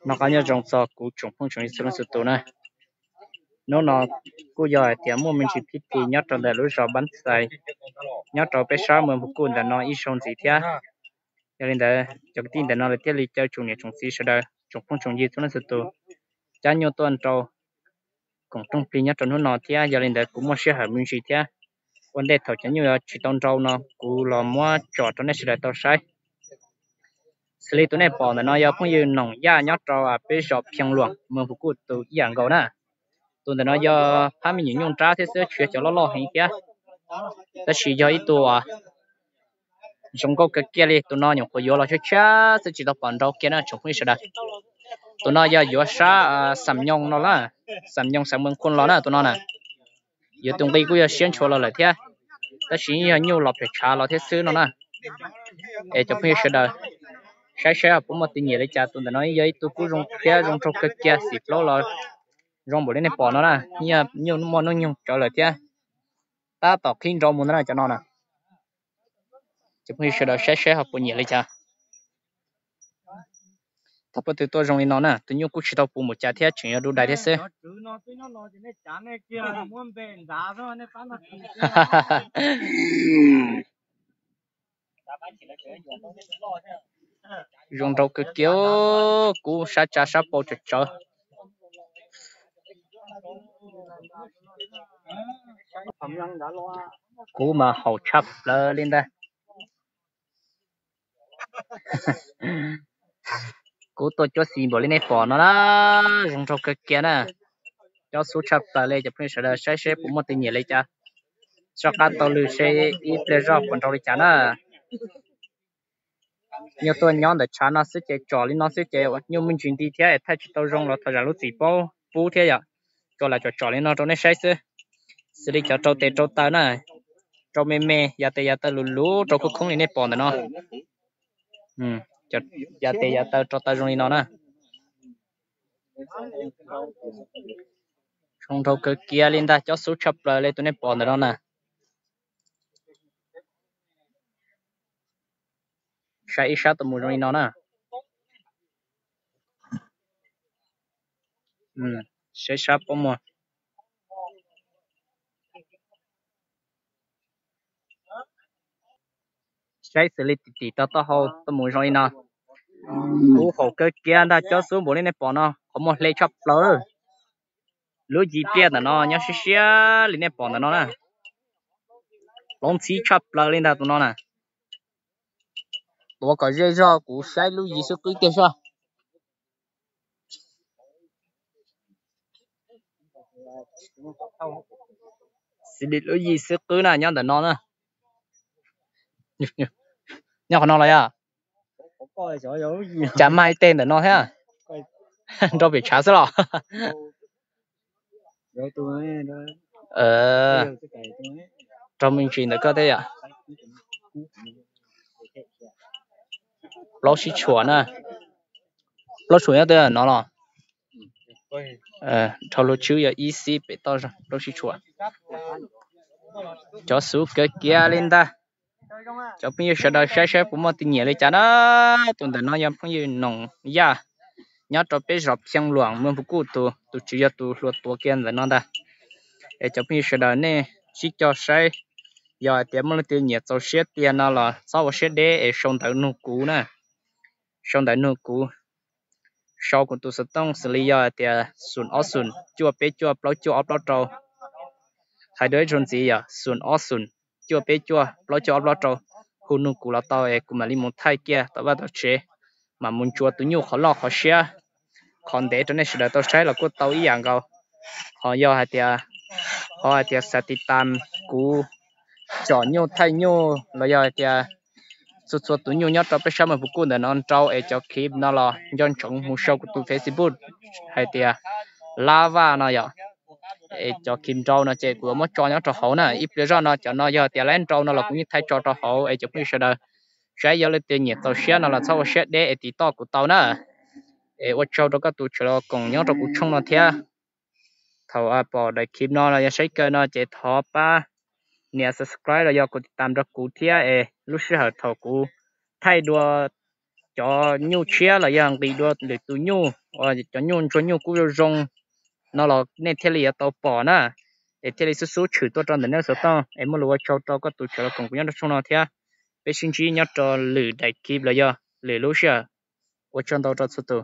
Noj qab nyob zoo txog kuv tsoom phooj tsoom ywg txhua leej txhua tus na. Hnub no kuj yog hais tias muaj me ntsis phib thi nyob rau ntawm lub zos Npab Xais, nyob rau peb sab Moos Pus Kuj ntawm no ib zaug ntxiv thiab. Yog li ntawd cov kwv tij ntawm no lawv thiaj li caw tsoom niam tsoom txiv sawv daws tsoom phooj tsoom ywg txhua leej txhua tus cab nyuj tuaj nrau koom rooj plig nyob rau hnub no thiab. Yog li ntawd kuv muaj sij hawm me ntsis thiab, ua ntej thaum cov nyuj tsis tau nrau no kuv los muab tsom rau nej sawv daws tau saib. Xws li tus nej pom ntawm no yog phooj ywg Noom Yaj nyob rau peb zos Phiaj Luam, Moos Pus Kuj tus ib yam nkaus na. Tus ntawm no yog phab me nyuam nyuj nrab thiab xwb, tsis yog cov loj loj heev thiab, tab sis yog ib tug zoo nkauj kawg kiag li. Tus no nyuam qhuav yuav los tshiab tshiab xwb, tsis tau pom nrau kiag na tsoom phooj ywg sawv daws. Tus no yog yuav sab Xam Nyoos no lawm, Xam Nyoos Xam Mees Khuj los na tus no na. Yuav tus nqi kuj yog siab ntshua los lawm thiab, tab sis yog nyuj los pem tshav los thiab xwb no na. Es cov phooj ywg sawv daws saib saib puas muaj tus nyiam li cas. Tus ntawm no yog ib tug kub zoo thiab zoo nraug kawg kiag, xim plaub los zoo npaum li nej pom no na. Yog nyuj muaj hnub nyoog tsawv lawm thiab, tab tom qhib nrau mus ntawm no cov no na. Cov phooj ywg sawv daws saib saib ho puas nyiam li cas. Thaum pab twg tuaj zoo li no na, tus nyuj kuj tsis tau puv npaum cas thiab, tseem yog du dais thiab xwb. Zoo nraug kawg kiag, kub sab tsa sab pau tsawv tsawv. Kub mas haum tshaj plaws li ntag. Kub tuaj cuab xis npaum li nej pom no na, zoo nraug kawg kiag na. Cob xub tshaj plaws li, cov phooj ywg sawv daws saib seb puas muaj tus nyiam li cas. Soj qab taug lw seb ib pliag zoj puas nrau li cas na. Nyuj tuaj nyob ntawm tshav no xwb ces tsom li no xwb ces nyuj muaj ntsis nti thiab es thaij tsis tau zoo los thov zam lub txim pub thiab yom. Tso lam tsom tsom li no rau nej saib xwb. Xws li cov rau tes rau taw na, rau me me, yav tes yav taw luv luv rau khoob khoob li nej pom ntawm no. Yav tes yav taw rau taw zoo li no na. Zoo nraug kawg kiag li ntag, cob xub tshaj plaws li tus nej pom ntawm no na. Saib ib sab tuaj mus zoo li no na. Saib sab pob muag. Saib xws li tim tim tau taub hau tuaj mus zoo li no. Kub haum kawg kiag ntag, cob xub npaum li nej pom no, qhov muag hle tshaj plaws. Lub yis pliaj ntawm no nyob siab siab li nej pom ntawm no na. Hloov ntxhib tshaj plaws li ntag tus no na. Tuav kom zej zog kuv saib lub yis xwb qwb tiag soj. Xws li lub yis xwb qwb na, nyob ntawm no na. Nyob qhov no los yog? Cas mag ib teg ntawm no thiab? Nrau pem tshav xwb los? Raug me ntsis ntawm koj thiab yom. Plaub sib tshuam na. Plaub tshuam nyob twg no los? Dhau lug tswb yog ib xib pem toj plaub sib tshuam. Cov xub kawg kiag li ntag. Cov phooj ywg sawv daws saib saib puas muaj tus nyiam li cas na. Tus ntawm no yog phooj ywg Noom Yaj, nyob rau peb zos Phiaj Luam, Moos Pus Kuj tus, tus tswv yog tus hluas tuav kiag ntawm no ntag. Es cov phooj ywg sawv daws nej sib cog saib, yog hais tias muaj leej twg nyiam txaus siab tiag no los txhob ua siab deb es sau ntawv nug kuv na. Sau ntawv nug kuv, sau kuv tus xov tooj xws li yog hais tias xoom ob xoom cuaj peb cuaj plaub cuaj ob plaub rau. Hais dua ib zaug ntxiv yog xoom ob xoom cuaj peb cuaj plaub cuaj ob plaub rau. Hu nug kuv los tau es kuv mam li mus thaij kiag tom vaj tom tsev, mam mus ntsuas tus nyuj qhov loj qhov siab qhov ntev rau nej sawv daws tau saib los kuj tau ib yam nkaus. Ho yog hais tias, ho hais tias xav tiv tam kuv tsom nyuj thaij nyuj los yog hais tias txhua txhua tus nyuj nyob rau peb sab Moos Pus Kuj ntawm no nrau es cov clip no los nco ntsoov mus sau kuv tus Facebook hais tias Lab Vaj no yom. Es cov clip nrau no ces kuv yuav muab tso nyob rau hauv na. Ib pliag zoj no cov no yog tias lab nrau no los kuv yeej thaij tso rau hauv es cov phooj ywg sawv daws saib yog leej twg nyiam txaus siab no los txhob ua siab deb es tiv toj kuv tau na. Es ua tsaug rau koj tus tswv los koom nyob rau kuv tshooj no thiab. Thaum pom daim clip no los yog saib kawg no ces thov pab nias subscribe los yog kuv tiv tam rau kuv thiab es lub sij hawm thaum kuv thaij dua cov nyuj tshiab los yog nqis dua lwm tus nyuj uas cov nyuj ntsuag nyuj kub zoo zoo no los nej thiaj li yuav tau pom na. Es thiaj li xub xub tshwm tuaj rau ntawm nej xov tooj es muaj lus ua tsaug rau koj tus tseem los koom kuv nyob rau tshooj no thiab. Peb sib ntsib nyob rau lwm daim clip los yog lwm lub sij hawm. Ua tsaug ntau rau txhua tus.